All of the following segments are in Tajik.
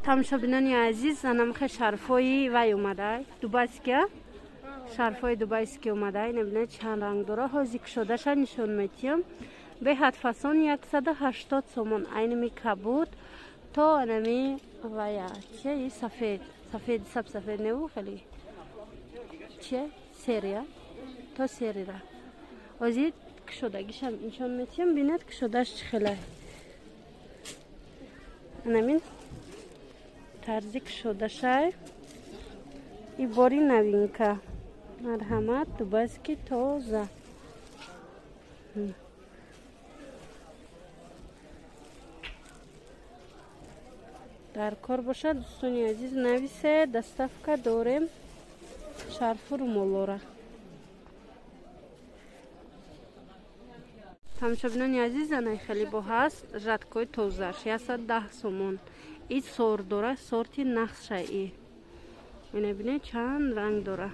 Тамошобинони азиз, анамхе шарфҳои вай омада, дубайския, шарфҳои дубайски омада. Ина бинед, чанд ранг дора. Ҳозир кушодаша нишон метиҳам. Беҳад фасон, 180 сомон. Айнами кабуд то анами вая чия, и сафед, сафед, сабсафед неву, хеле чия, серия то серира. Ҳозир кушодагишам нишон метиҳам. Бинед, кушодаш чӣ хеле, анамин тарзи кушодашай. И бори новинка, марҳамат, дубайски тоза. Дар кор бошад, дӯстони азиз, нависе, доставка дорем шарфу румолора. Тамошобинони азиз, анай хеле бо ҳаст жаткои тозаш, 110 сомон. И сор дора, сорти нақша. И ина бинед, чанд ранг дора.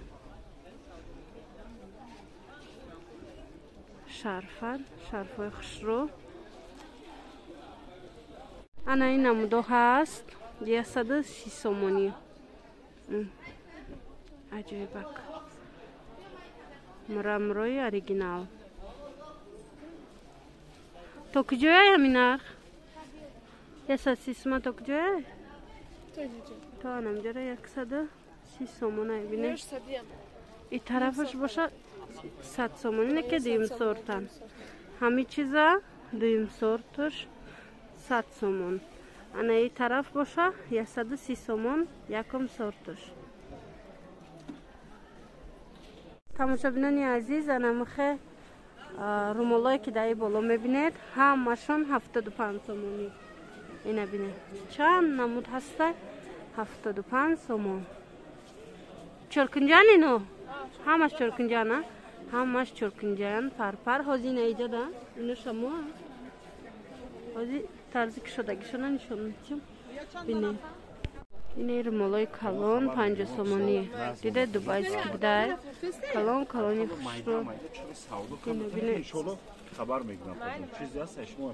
Шарфан, шарфҳои хушрӯ. Ана ин намудо ҳаст, 130 сомонӣ. Аҷоибак, мрамрои оригинал. То куҷояй ҳамин нарх, 130 сума, то куҷояй? То анамҷара 130 сомона. Бинед, и тарафаш бошад 100 сомон. Ине ки дуюм сортан, ҳами чиза дуюм сорташ 100 сомон. Ана и тараф боша 130 сомон, якум сорташ. Тамошобинони азиз, анамихе румолое ки дар и боло мебинед, ҳамашон 75 сомонӣ. Ина бинед, чанд намуд ҳаста, 75 сомон. Чоркунҷан, ино ҳамаш чоркунҷана, ҳамаш чоркунҷан, парпар. Ҳозир ина иҷода, ино шамо ҳозир тарзи кушодагишона нишон медиҳам. Бинед, ина румолои калон 50 сомонӣ. Дида, дубайски будай, калон калони хушрӯ. Ина бинед. Хабар мегирам, чизе ҳаст, шумо.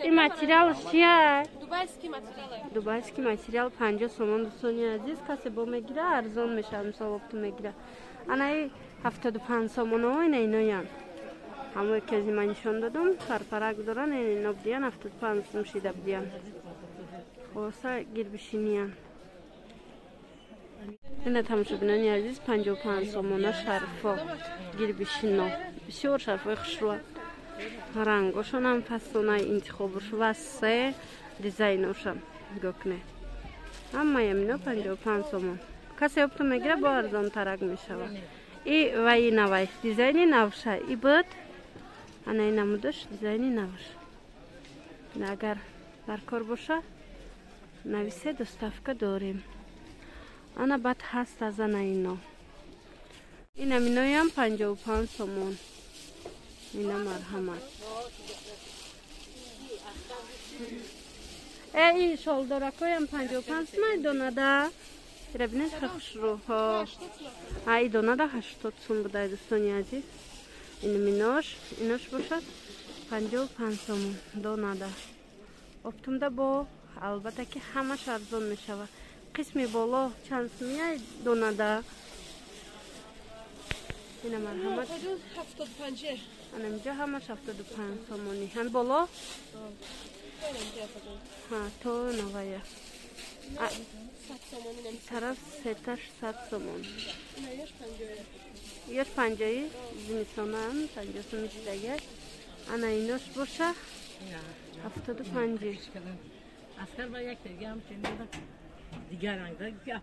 Ин материал чия? Дубайский материал. Дубайский материал, 50 сомон. Дӯстони азиз, касе бо мегира, арзон мешавад, мисол опту мегира. Анаи 75 сомоно, ина иноян, ҳамое ки аз ман нишон додум, парпарак доран. Ино бидиян, 75 сом шида бидиян. Хулоса, гирбишиниян. Ина, тамошобинони азиз, 55 сомона шарфо гирбишино. Бисёр шарфҳои хушрӯ, рангошонам фасонаи, интихобш ва се дизайношам нигоҳ кунед. Ҳамаи амино 55 сомон. Касе опту мегира, бо арзонтарак мешавад. И ваи навай, дизайни навша и буд. Анаи намудаш, дизайни навш. Агар дар кор боша, нависе, доставка дорем. Ана баъд ҳаст аз ана ино, ин аминоям 55 сомон. Ина, марҳамат. Э, ин шолдоракоям 55 сомон донада. Ира бинед, хеле хушрӯ. А и донада 80 сом будай, дӯстони азиз. Ин минош, инош бошад 55 сомон донада. Оптумда бо албатта ки ҳамаш арзон мешавад. Қисми боло чанд сумия донада? Ина, марҳамат. Ана инҷо ҳамаш 75 сомонӣ. Ҳам боло то навая тараф сеташ 100 сомон. Ёш панҷои, зимистонам 50 суми чизага. Ана инош боша 75-и. Аскар ба як дигар ранг.